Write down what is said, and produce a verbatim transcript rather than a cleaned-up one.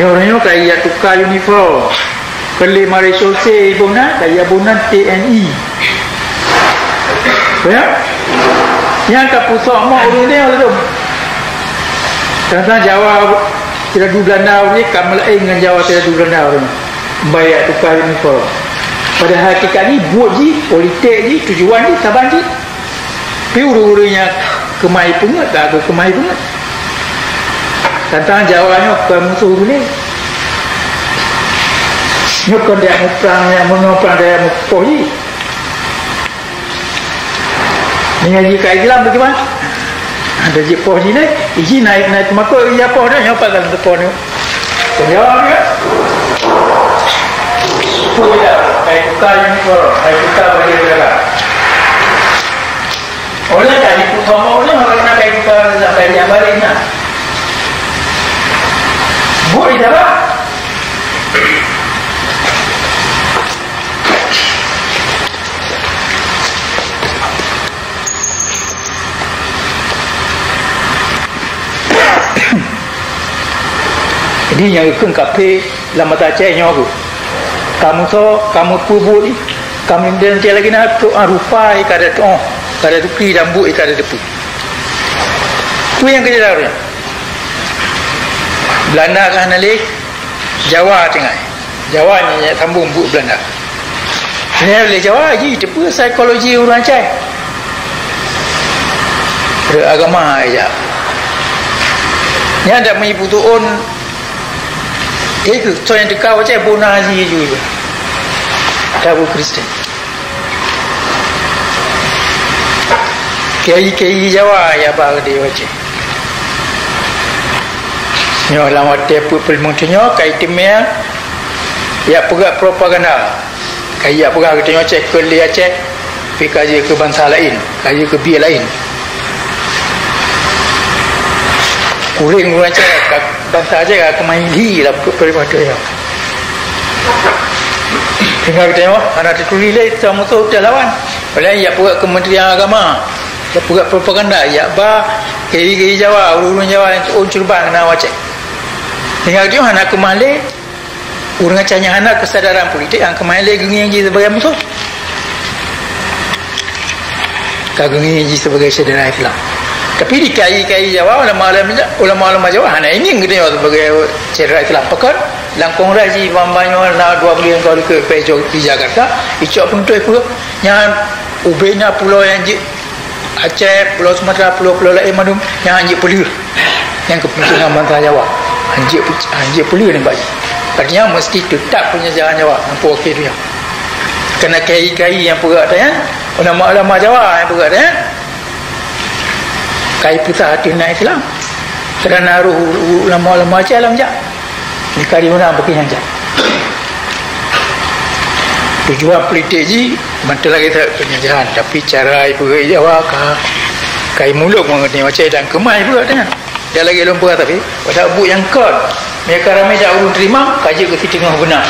Nyoe, nyoe ka jituka uniform. Keu lé maréchal-sé iboh na, ka jibôh nan T N I. Ya? Nyang ka pusok mok ureuëng nyoe lom. Teuntang Jawa sira dum Beulanda ureuëng ka meulaén ngon Jawa sira dum Beulanda ureuëng. Baya tuka uniform. Padahai hakikat jih, buet jih, politik jih, tujuan jih, saban jih. Pi ureuëng-ureuëng nyang keumai peungeuet, ka keu keumai peungeuet. Teuntang Jawa nyoe kon musoh ulée. Nyoe kon daya muprang, nyang meunyoe prang daya mupoh jih. Meunyoe jih ka Islam bagaimana? Ada jih poh jih lé, iji naik, naik makot ija poh dah, nyoe pakai poh ni. Jawab dia. Sepuluh dah, kayu tukar ni, kayu tukar bagi dia. Oleh tadi pun sama orang nak kayu tukar sampai dia balik nak. Bu, ija bah. Jadi nyang geukheun kafé lam mata Aceh nyoe geuh. Kamoe soe, kamoe peue buet jih, kamoe dan cit lagée na trok, ah, rupa jih ka ada tuoh, ka ada tukri dan buet jih ka ada teupeue. Peue nyang keujadi lagée nyan? Beulanda ka hana lé, Jawa tinggai. Jawa nyan nyang sambong buet Beulanda. Nyan lé Jawa jih teupeue psikologi ureuëng Aceh. Re agama aja. Nyan dak meunyoe peutuon, eh, keu soe nyang teuka u Aceh bona jih ju. Tabu Kristen. Kiai-kiai Jawa ya ba di Aceh. Nyoe lam watée peuet peuet lima teunyoe kai teumé ya peugah propaganda. Kai ya peugah geutanyoe Aceh keu lé Aceh, pi ka jeuet keu bansa laén, ka jeuet keu biet laén. Kureueng ureuëng Aceh ka, bansa Aceh ka keumain hi lam peuet peuet lima teunyoe. Sehingga geutanyoe hana taturi lé sama musoh teuh lawan. Padahai ya peugah Kementerian Agama. Yak peugah propaganda, yak ba kiai-kiai Jawa, ureuëng Jawa nyang tuon ceureuban na u Aceh. Sehingga geutanyoe hana keumah lé ureuëng Aceh nyang hana keusadaran politik, nyang keumah lé geungieng jih sibagai musoh. Ka geungieng jih sibagai syedara Islam. Tapi di kiai-kiai Jawa, ulama-ulama, ulama-ulama Jawa hana ingieng geutanyoe sibagai syedara Islam. Pakon? Lam kongres jih ban-ban nyoe na dua buleuen ka likot pi Jakarta, icok peunutôh peue? Nyan ubé na pulo nyang jeuet Aceh, Pulo Sumatra, pulo-pulo laén mandum nyang hanjeuet peuleueh. Nyang keupeuntengan bansa Jawa hanjeuet pe-, hanjeuet peuleueh nibak jih. Artinya meusti teutap peunjajahan Jawa sampoe akhé donya. Karena kiai-kiai nyang peugah nyan, ulama-ulama Jawa nyang peugah nyan, kai peusah ateueh na Islam. Karena roh ulama-ulama Aceh lam jak. Di kali mana bagi nyang jak. Tujuan politik jih, mantul lagi tak penjajahan. Tapi cara ibu Jawa ka, kai muluk mengerti macam dan kemai pula dengan. Dia lagi lumpur tapi, pada bu yang kon. Mereka ramai dah urun terima, kaji ke Siti Nurhaliza.